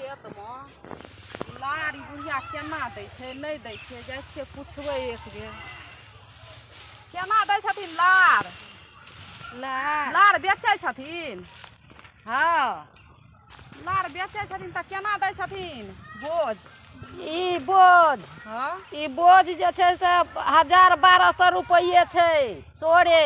खेतमे लार ई बुढ़िया केना दै छै नहि दै छै जाइ छियै पुछबै एक बेर केना दै छथिन लार लार लार बेचै छथिन हँ लार बेचै छथिन तऽ केना दै छथिन बोझ ई बोझ हँ ई बोझ जे छै से 1000-1200 रुपैए छै सोरे।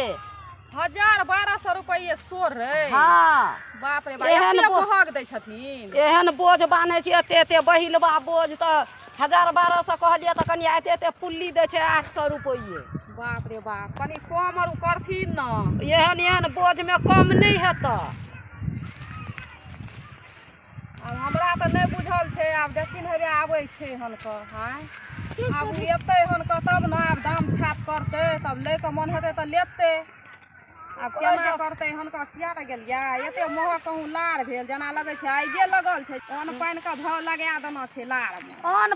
1000-1200 रुपैए सोर रे? हँ। बाप रे बाप, एहन एते महग दै छथिन। एहन बोझ बान्है छी, एते एते बहिलबा बोझ तऽ 1000-1200 कहलियै तऽ कनि एते एते पुल्ली दै छै 800 रुपैए। बाप रे बाप, कनि कम आर करथिन ने। एहन एहन बोझमे कम नहि हेतऽ। आब हमरा तऽ नहि बुझल छै, आब देखिन हेबे आबै छै हनकऽ। आँय, आब ओ एतै हनकऽ तब ने आब दाम छाप करतै, तब लैके मन हेतै तऽ लेतै। आब केना करतै हनकऽ, किया ने गेलियै? एते महग कहूँ लार भेल? जेना लगै छै आइगे लगल छै। अन्न पानिके भाव लगा देना छै लारमे। अन्न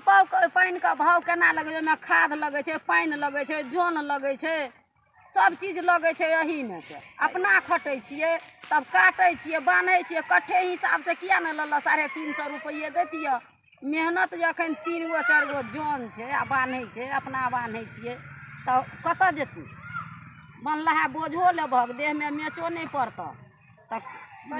पानिके भाव केना लगै छै? ओहिमे खाद लगै छै, पानि लगै छै, जन लगै छै, सब चीज लगै छै। एहीमे से अपना खटै छियै, तब काटै छियै, बान्है छियै। कट्ठे हिसाबसँ किया नहि लेलक? 350 रुपैए दैतियै। मेहनत जे एखन 3 गो 4 गो जन छै आ बान्है छै, अपना बान्है छियै तऽ कतऽ जेतै? बनलहा बोझो लेबहक, देहमे मेचो नहि पड़तऽ तऽ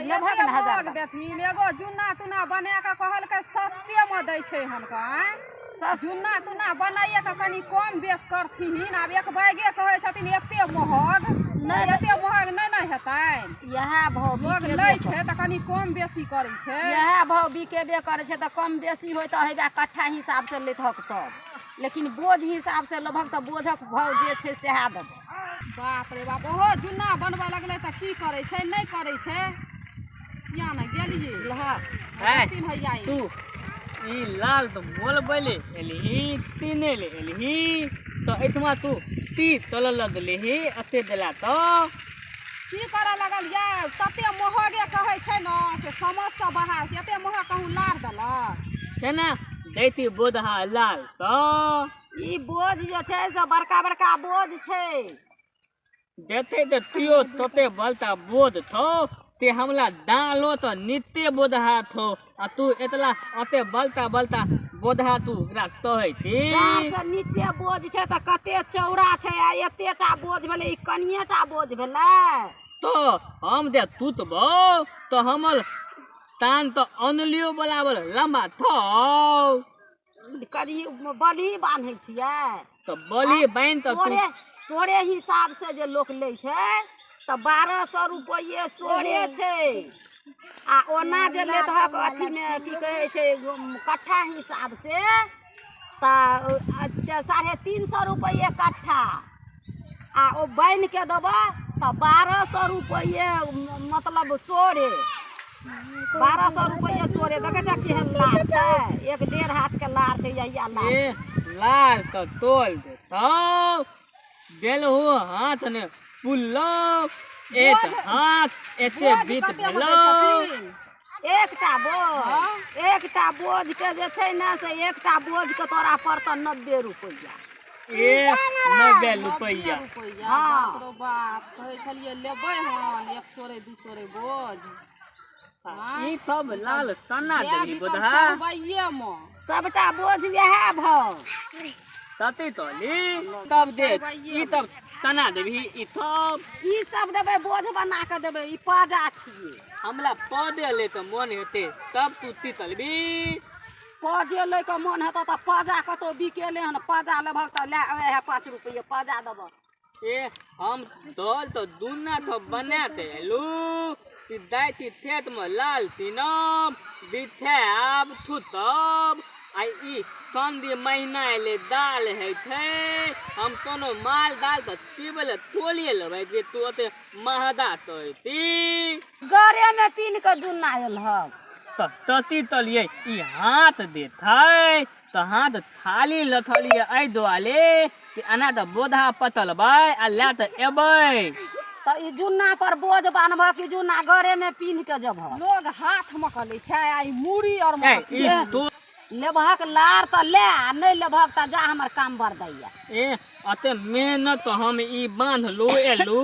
लेबहक ने हजार महग देथिन। एगो जुन्ना तुन्ना बना कऽ कहलकै सस्तेमे दै छै हनका। आँय, जुन्ना तुन्ना बनाइए कऽ कनि कम बेस करथिन। आब एक बैगे कहै छथिन एते महग। नहि। एते महग नहि ने हेतनि। इएह भाव लोग बिकेबे लै छै तऽ कनि कम बेसी करै छै। इएह भाव बिकेबे करै छै तऽ कम बेसी होइ तऽ हेबे कट्ठा हिसाबसँ लेतहक तब, लेकिन बोझ हिसाबसँ लेबहक तऽ बोझक भाव जे छै सएह देबह। बाप रे बाप, ओहो जुन्ना बनबऽ लगलै तऽ की करै छै नहि करै छै, किया ने गेलियै? बुझलहक? देखथिन हैया ई। तू ई लाल तऽ मोल बले एलही, तीने ले एलही तऽ एहिठमा तू ती तोलऽ लगलिही एते देला तऽ की करऽ लगल ये? तते महगे कहै छै ने से समझसँ बाहर छै। एते महग कहूँ लार देलक? केना दैती बोदहा लाल तऽ? ई बोझ जे छै से बड़का बड़का बोझ छै। देते तऽ तियो तोते बलता बोध थो ते हमला डालो तऽ नित्य बोदहा थो आ तू एतला अते बलता बलता बोदहा तू ओकरा कहै छी। डाँरसँ नीचे बोझ छै तऽ कते चौड़ा छै आ एतेटा बोझ भेलै, ई कनिएटा बोझ भेलै। तो हम दे तुतबो तऽ हमर तान तऽ अनलियो बराबर लम्बा थौ। करी बलि बान्है छियै। तऽ बलि बान्हि तऽ तू सोरे सोरे हिसाबसँ जे लोक लै छै तऽ 1200 रुपैए सोरे छै आ ओना जे लेतहक अथीमे की कहै छै कट्ठा हिसाबसँ तऽ 350 रुपैए कट्ठा आ ओ बान्हिके देबह तऽ 1200 रुपैए, मतलब सोरे 1200 रुपैए सोरे। देखै छ केहन लार छै? एक डेढ़ हाथके लार छै, यहिया लार। ए लाल तऽ तोल देतौ, देलहु हाथ ने पुल्लो एक हाथ एते बोझ बीत कतेमे दै भेलौ। छथिन? एकटा बोझ, एकटा बोझके जे छै ने से एकटा बोझके तोरा पड़तऽ 90 रुपैआ। ए 90 रुपैआ? रुपैआ। हँ। बाप रो बाप, कहै छलियै लेबै हन एक सोरे दू सोरे बोझ। ई सब लाल तना दए देली बिकल बोधा चढ़बैये मे। सबटा बोझ इएह भाव। तते तली तब दे ई तब तना देबही ई सब। ई सब देबै, बोझ बना कऽ देबै, ई पाजा छियै। हमला पदे ले तऽ मोन हेतै तब तू तीतलबी। पाजे लैके मोन हेतऽ तऽ पाजा कतहु बिकेले हन। पाजा लेबहक तऽ लए इएह 5 रुपैए पाजा देबह। ए हम दल तऽ दुना तो बनाते एलू ती दाइती खेत में लाल तीनब बिथाब थुतब आ ई कंदी महीना एले दाल है छै। हम कोनो माल दाल तऽ पीबै लए तोलिए लेबै जे तू ओते महदा तोती। गरेमे पीन कऽ जुन्ना एलहक। तऽ तती तलियै ई हाथ देथै तऽ हाथ थाली लथलियै एहि दुआरे कि एना तऽ बोधा पतलबै आ लए तऽ एबै। तऽ ई जुन्ना पर बोझ बान्हबह कि जुन्ना गरेमे पीन्ह के जेबह? लोग हाथ मे कऽ लै छै आ ई मूड़ी आर मे। ए ई तू लेबहक लार तऽ ले आ नहि लेबहक तऽ जा, हमर काम बरदैया। ए अते मेहनत हम ई बान्हलू एलू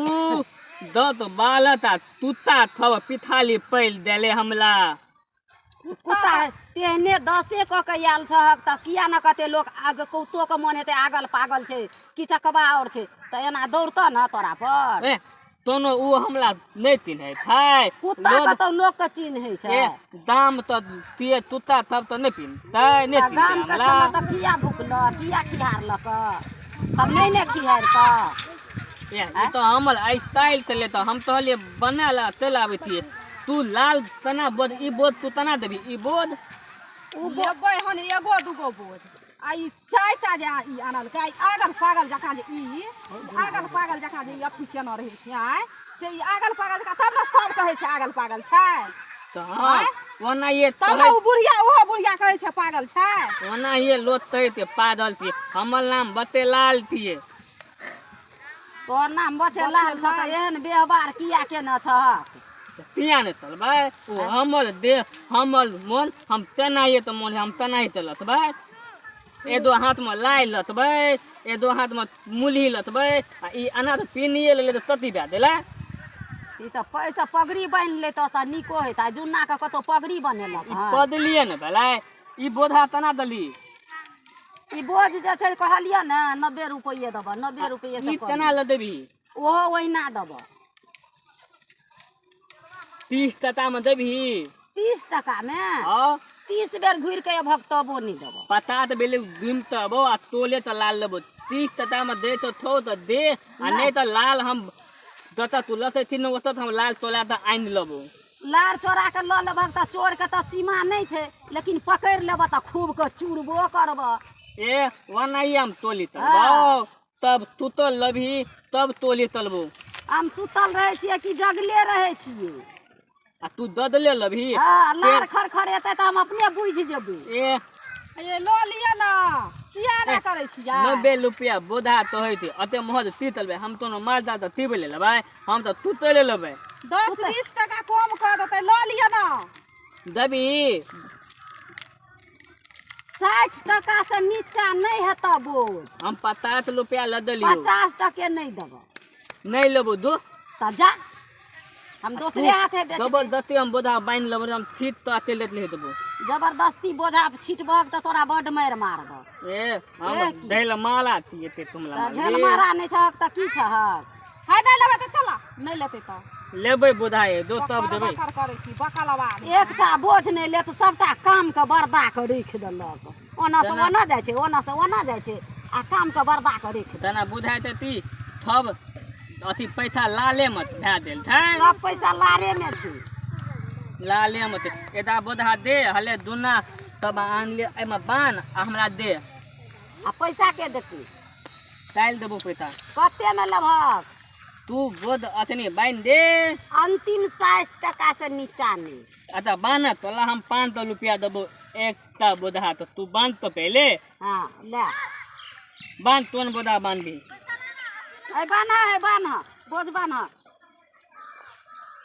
दत बालत आ तुत्ता थब पिथाली पैल देले हमला। कुत्ता तेहने दसे कऽ के आयल छहक तऽ किया ने कते लोक आग कौतो के मन हेतै आगल पागल छै किचकबा आओर छै तऽ एना दौड़तऽ ने तोरा पर। ए तोनो ओ हमला नहि चिन्है छै। कुत्ता लोग कतौ लोक के चिन्है छै। ए दाम तऽ तिये तुत्ता तब तऽ नहि पिन्हतै, नहि तऽ चिन्हतै गाम के हमला। छलऽ तऽ किया भुकलऽ, किया खिहारलक, तब नहि ने खिहारतऽ। ए ई तऽ हमर आइ स्टाइल छलै तऽ हम कहलियै बना ला चलि आबै छियै। तू लाल तना बोझ, ई बोझ तू तना देबही, ई बोझ ओ लेबै हन एगो दूगो बोझ। आ ई चारिटा जे ई आनलकै, ई आगल पागल जकाँ जे ई आगल पागल जकाँ जे ई अथी केने रहै छै, आँय से ई आगल पागल जकाँ तब ने सब कहै छै आगल पागल छै। तऽ हँ ओनाहिए तब ने ओ बुढ़िया, ओहो बुढ़िया कहै छै पागल छै। ओनाहिए लोक कहै छै पागल छियै। हमर नाम बतेलाल छियै। तोहर नाम बचेलाल छह तऽ एहन व्यवहार किया केने छहक? किया नहि चलबै? ओ हमर देह हमर मोन, हम तेनाहिए तऽ मोन हम तेनाही चलतबै। एगो हाथमे लाइ लतबै, एगो हाथमे मुलही लतबै, आ ई एना तऽ पिन्हिए लेलै तऽ तती भए गेलै। ई तऽ पैसा पगड़ी बान्हि लेतऽ तऽ नीको हेतै। जुन्नाके कतौ पगड़ी बनेलक ई हन? पदलिए ने भेलै। ई बोझा तेना देली? ई बोझ जे छै कहलियै ने 90 रुपैए देबऽ, 90 रुपैए ई केना लऽ देबही? ओहो ओहिना देबऽ। 30 टाकामे देबही? 30 टाकामे? हँ। 30 बेर घुरि कऽ अयबहक तबो नहि देबऽ। पता तऽ भेलै घुमि तऽ अबौ आ तोले तऽ लाल लेबो। 30 टाकामे दे तऽ छौ तऽ दे, आ नहि तऽ लाल हम जतऽ तू लतै छी ने ओतऽ हम लाल तोला तऽ आनि लेबो। लार चोरा कऽ लऽ लेबहक तऽ चोरके तऽ सीमा नहि छै, लेकिन पकड़ि लेबऽ तऽ खूब कऽ चूरबो करबऽ। ए ओनाहिए हम तोली तलबौ, तब तू तो लबही तब तोली तलबो। हम सुतल रहै छियै कि जगले रहै छियै? आ तू ददले लबही। हँ, लार खड़खड़ेतै तऽ हम अपने बुझि जेबै। ए ये लऽ लिअ ने, किया एना करै छियै? 90 रुपया बोधा तो होइते अते महज ती तलबै। हम तो माल जाल तऽ तीबै ले लेबै, हम तऽ तू तोले लेबै। 10-20 टाका कम कऽ देतै, लऽ लिअ ने। देबही? 60 टाका से नीचा नहि हेतऽ बोझ। हम 50 रुपया लऽ देलियौ। 50 टके नहि देबऽ। नहि लेबो दो। तऽ जा, हम दोसरे हाथे बेचबै। जबरदस्ती हम बोझा बान्हि लेबै, हम छीट तऽ अते लेट नहीं देबो। जबरदस्ती बोझा छिटबहक तऽ तोरा बड्ड मारि मारबऽ। ए हम ए की? ढेल माला छियै ते तुमला तऽ माली। ढेल मारा नहि छहक तऽ की छहक? है नहि लेबै तऽ चलऽ, नहि लेतै तऽ लेबै बोझा ए दो तब बकर देबै। बकर करै छी बकलवा। एकटा बोझ नहि लेत, सबटा कामके बर्दा कऽ राखि देलक। ओना से ओना जाइ छै, ओना से ओना जाइ छै, आ कामके बर्दा कऽ राखि देलक। तेना बुझाइ तऽ ती थब अथी पैसा लाले मत भए देल छै। सब पैसा लारे मे छै। लाले मत एदा बोझा दे हले दुना तब आन ले, एहिमे बान्ह आ हमरा दे। आ पैसा के देतै? काल्हि देबो पैसा। कते मे लेबहक? तू बोझ अथनी बान्हि दे। अंतिम 60 टका से नीचा नहि। अच्छा बान्ह तोला हम 500 रुपया देबो एकटा बोझा, तऽ तू बान्ह तऽ पहिले। हँ ले बान्ह, तोन बोझा बान्हबी? है बान्ह, है बान्ह, बोझ बान्ह।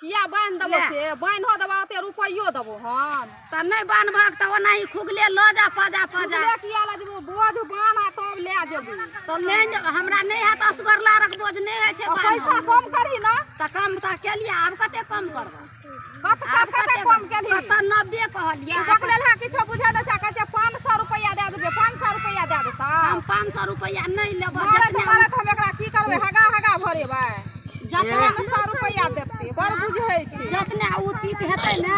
किया बान्हि देबो? ले। से बान्हिओ देबो ओते रुपैयो देबो हन? तऽ नहि बान्हबहक तऽ ओनाही खुगले लऽ जा पजा पजा। खुदले किया लऽ जेबो? बोझ बान्ह आ तब लए जेबो। तऽ नहि, हमरा नहि हैत असगर, लारक बोझ नहि होइ छै आ पैसा बान्हल। कम करही ने। तऽ कम तऽ केलियै, आब कते कम करबह? कत आब कते कम केलही? कतऽ 90 कहलियै। बकलेल किछो बुझै नहि छै, कहै छै 500 रुपैआ दए देबै, 500 रुपैआ दए देतौ। हम 500 रुपैआ नहि लेबह। मारत जतने मारत हम एकरा की करबै, हगा हगा भरेबै। जतना 500 रुपैआ देतै, बड़ बुझै छै। जतने उचित हेतै ने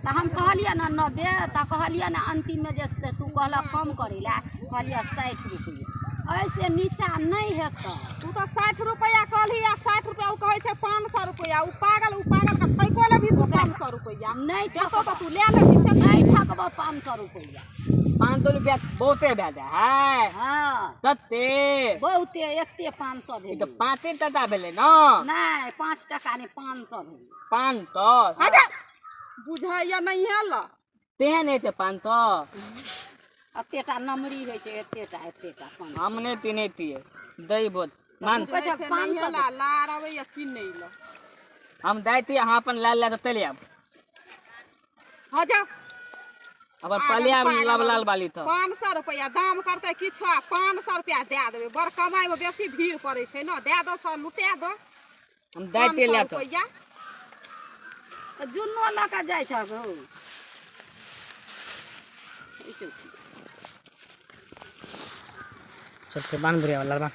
तऽ हम कहलियै ने 90 तऽ कहलियै ने अंतिममे जे से तू कहलक कम करै लए, कहलियै 60 रुपैआ, एहिसँ नीचा नहि हेतै। तू तऽ 60 रुपैआ कहलही आ 60 रुपैआ ओ कहै छै 500 रुपैआ। ओ पागल, ओ पागलके ठैको लेबही तू 500 रुपैआ? नहि देतौ ठकबऽ। तऽ तू लए लेबही, चल। नहि ठकबऽ 500 रुपैआ। 500 रुपया बहुते भए जाइ है। हँ। कते? बहुते एते 500 ई तऽ भेलै। 5 टाका भेलै ने। नहि, 5 टका नहि, 500 भेलै। 500। अच्छा बुझैया नहिए ल। तेहन हेतै 500? एतेटा नमरी होइ छै, एतेटा एतेटा 500। हम नहि चिन्हैतियै दै बोझ मान। कहै छै 500। ला लार अबैया कि नहि ल। हम दैती, अहाँ अपन लाल लए कऽ चलि आयब। हँ जा। अपन पलिया लाल लाल बाली तऽ 500 रुपैआ दाम करतै किछु आ 500 रुपैआ दए देबै। बड़ कमाइमे बेसी भीड़ पड़ै छै ने, दए दो सौ लुटा दो। हम पाँच दैते सए लए तऽ रुपैआ। तऽ जुन्नो लऽ कऽ जाइ छह गौ? ई चौकी। चल के बांध बुढ़िया वाला बांध।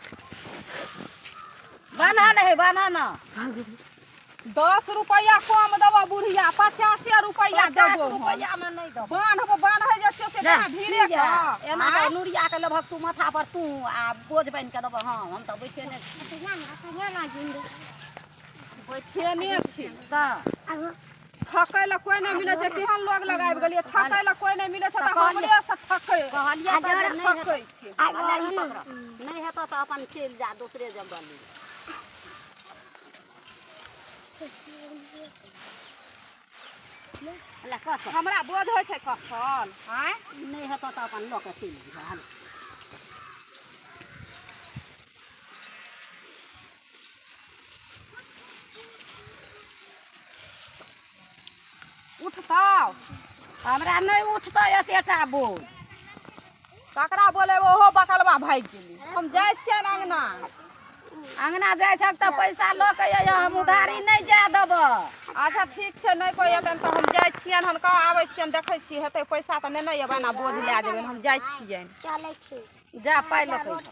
बान्हा नहीं, बान्हा ना। 10 रुपैआ कम देबो बुढ़िया, 50 रुपैआ 50 देबो। रुपैआ में नहीं देबो। बान्हबो, बान्है जे छियौ से केना भीड़े ठीक है। कऽ। एना कऽ नुरिया के लेबहक तू माथा पर तू आ बोझ बान्हि के देबो हम, हम तऽ बैठे नहि छी। बैठे नहि छी। तऽ ठकै लए कोइ नहि मिलै छै, केहन लोग लग आबि गेलियै, ठकै लए कोइ नहि मिलै छै तऽ कहलियै- हमरे से ठकै। कहलियै तऽ जे नहि ठकै हेतौ, छै। अल्ला ई पकड़। नहि हेतौ तऽ अपन चलि जा दोसरे जगह ले। अल्ला कह। हमरा बोझ होइ छै कसल, आँय? नहि हेतौ तऽ अपन लऽ कऽ चलि जइहे। उठतौ? हमरा नहि उठतै एतेटा बोझ। ककरा बोलेबै, ओहो बकलबा भागि गेलै। हम जाइ छियनि अङ्गना। अङ्गना जाइ छक तऽ पैसा लऽ के अइहऽ, हम उधारी नहि जाय देबऽ। अच्छा ठीक छै, नहि कोइ एतनि तऽ हम जाइ छियनि हन, कऽ आबै छियनि, देखै छियै हेतै पैसा तऽ नेने अयबनि आ बोझ लए जेबनि। हम जाइ छियनि। जा पाइ लऽ के अइहऽ।